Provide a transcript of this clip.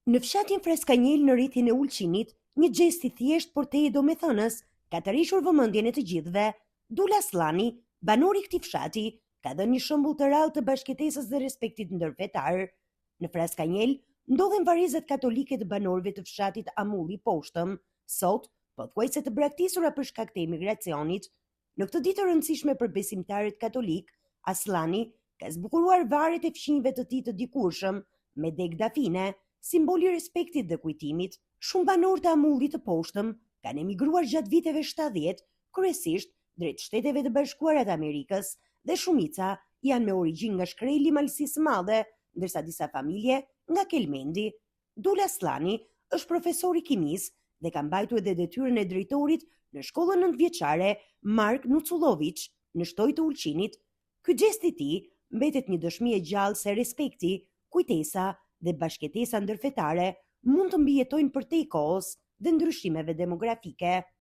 Në fshatin Fraskanjel në rrethin e Ulqinit, një gjest i thjeshtë por tejet domethënës ka tërhequr vëmendjen e të gjithëve. Dul Asllani, banor i këtij fshati, ka dhënë një shembull të rrallë të bashkëjetesës dhe respektit ndërfetar. Në Fraskanjel ndodhen varrezat katolike të banorëve të fshatit Amull i Poshtëm, sot pothuajse të braktisura për shkak të emigracionit. Në këtë ditë të rëndësishme për besimtarët katolikë, Asllani ka zbukuruar varret e fqinjëve të tij të dikurshëm me degë dafine, simbol i respektit dhe kujtimit. Shumë banorë të Amullit të Poshtëm kanë emigruar gjatë viteve 70, kryesisht drejt Shteteve të Bashkuara të Amerikës, dhe shumica janë me origjinë nga Shkreli i Malësisë së Madhe, ndërsa disa familje nga Kelmendi. Dul Asllani është profesor i kimisë dhe ka mbajtur edhe detyrën e drejtorit në shkollën nëntëvjeçare Mark Nuculloviç në Shtoj të Ulqinit. Ky gjest i tij mbetet një dëshmi e gjallë se respekti, kujtesa dhe bashkëjetesa ndërfetare mund të mbijetojnë përtej kohës dhe ndryshimeve demografike.